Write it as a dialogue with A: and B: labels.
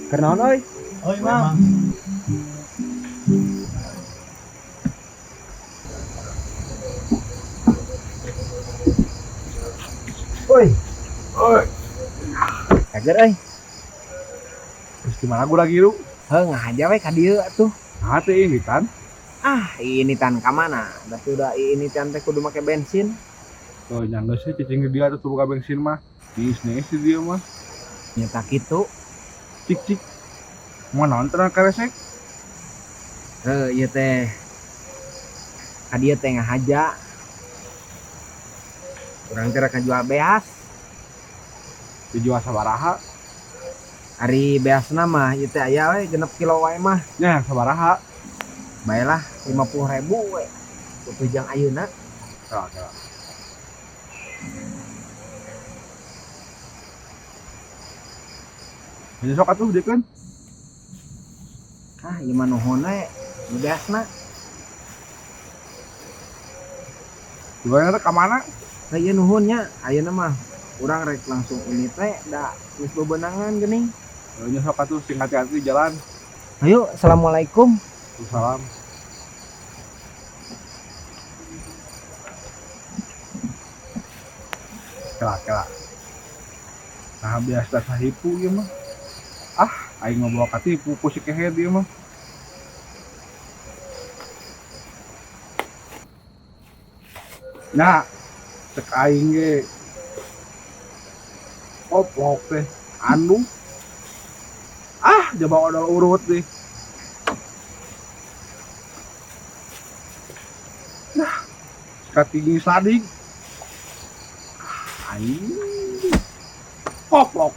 A: Keur naon euy?
B: Oi, Mang.
A: Oi,
C: Oi,
A: kager euy.
C: Terus gimana gua lagi lu?
A: Heuh, ngahaja we ka dieu atuh.
C: Nah, teh ini kan.
A: Ah, ini tan ka mana? Tapi udah ini tan teh kudu make bensin.
C: Oh, nyangga sih cicing di dia tuh buka bensin mah. Bisnis sih dia mah.
A: Nyata kitu.
C: Cik cik. Mau nonton keresek?
A: Heuh, ieu teh. Ka dieu teh ngahaja. Urang teh rek ngajual beas.
C: Dijual sabaraha?
A: Ari beasna mah ieu teh aya we 6 kilo wae mah.
C: Nya sabaraha?
A: Baelah 50.000 we. Kutu jang ayeuna.
C: Kela kela. Ini sok atuh dikeun.
A: Ah, ieu mah nuhun we nu beasna.
C: Gimana teh ka mana?
A: Heuh, ieu nuhun nya. Ayeuna mah urang rek langsung ini teh da geus bebenangan geuning.
C: Heuh, nya sok atuh sing hati-hati di jalan.
A: Ayo, assalamualaikum.
C: Salam. Kela kela. Nah, biasa sahipu ieu mah. Ah, aing mah bawa katipu ku si kehed ieu mah. Nah, cek aing ge. Koplok teh, anu. Ah, jaba odol urut deh. Nah, katinggi sadik. Ah, aing. Koplok.